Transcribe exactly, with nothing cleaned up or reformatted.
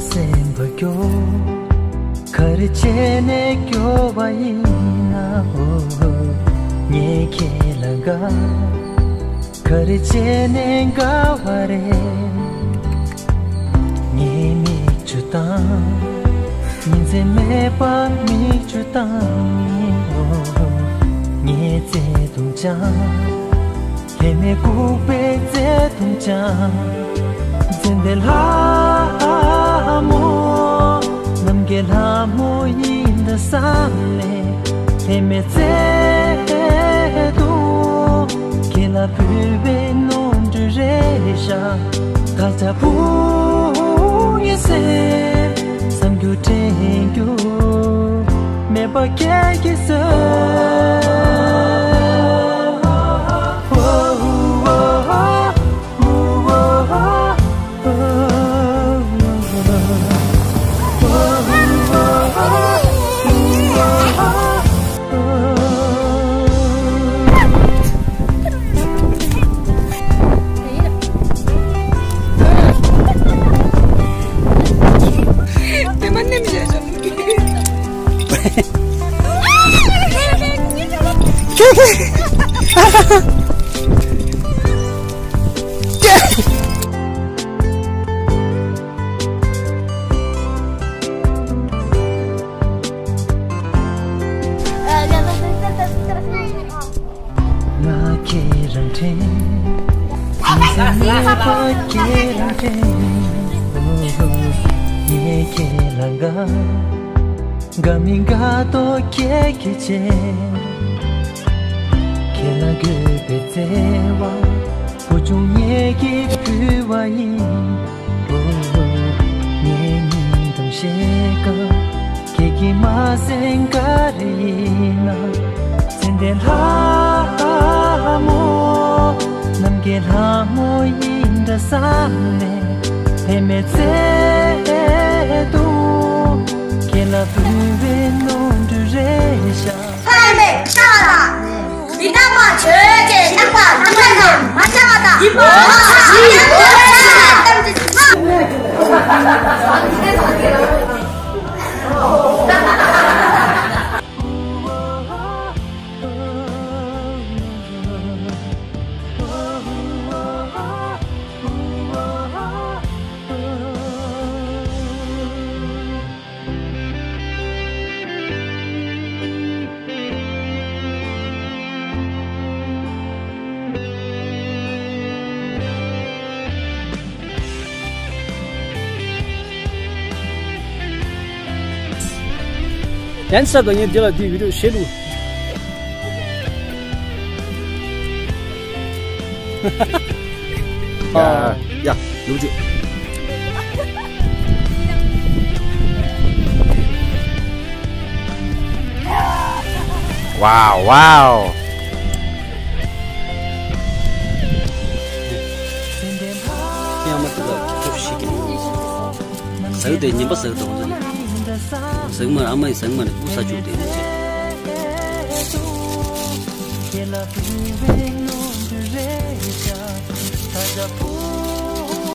སེམས་པ་སྐྱོ། ག་རེ་བྱས་ནས་སྐྱོ་བ་ཡིན་ན། ཨོ། ངས་ཁྱེད་ལ་དགའ། ག་རེ་བྱས་ནས་དགའ་བ་རེད། ངའི་མིག་ཆུ་དང་། ཉིན་མཚན་མེད་པར་མིག་ཆུ་དང་། ངའི་བརྩེ་དུང་ཅང་། ལྷད་མེད་ལྐུགས་པའི་བརྩེ་དུང་ཅང་། ཙན་དན་ལྷ་མོ། ནམ་མཁའི་ལྷ་མོ་ཡིན་འདྲ་བསམ་ནས། ལྷད་མེད་བརྩེ་དུང་། ཁྱེད་ལ་ཕུལ་བའི་ནོར་འཁྲུལ་རེད་ཤག་ད་ལྟ་བུ་ངའི་སེམས། བསམ་རྒྱུ་དྲན་རྒྱུ་མེད་པ་ཁྱེད་ཀྱིས་གསོས། ང་ཁྱེད་རང་དྲན། ཡིད་སེམས་མེད་པ་ཁྱེད་རང་དྲན། ངས་ཁྱེད་ལ་དགའ། དགའ་མིན་དགའ་མདོག་ཁྱེད་ཀྱིས་བྱས། ཁྱེད་ལ་དགོས་པའི་བརྩེ་བ། བུ་ཆུང་ངེད་ཀྱིས་ཕུལ་བ་ཡིན། ངའི་སྙིང་གཏམ་བཤད་སྐབས། ཁྱེད་ཀྱིས་མ་གསན་ག་རེ་ཡིན་ན། ཙན་དན་ལྷ་མོ། ནམ་མཁའི་ལྷ་མོ་ཡིན་འདྲ་བསམ་ནས། ལྷད་མེད་བརྩེ་དུང་། ཁྱེད་ལ་ཕུལ་བའི་ནོར་འཁྲུལ་རེད་ཤག་ཕ་མས་བལྟ་བ་དང་། མི་རྟག་པ་ཆོས་ཅན། རྟག་པ་རྣམ་པར་དང་མ་བྱ་བ་དང་། སྡིག་པ་ལོག་པ་ཡང་དག་པར་བྱ་བ་ཐམས་ཅད་སྨྲ། ཡན་ས་དང་ངས་འདི་ལ་འདི་བི་ཌིའོ་ཤེར་ལུགས། ཡ་ཡ་ལུག་ཅུ། ཝའོ་ཝའོ། ཡང་མ་དེ་ལ་ཅོག་ཤིག་གི། ཟག་དེ་ཉན་པ་ཟག་དང་ཟག་མ་ཨ་མ་ཡི་ཟག་མ་ནི་ཀུ་ས་ཅུག་དེ་ནི་ཅེ།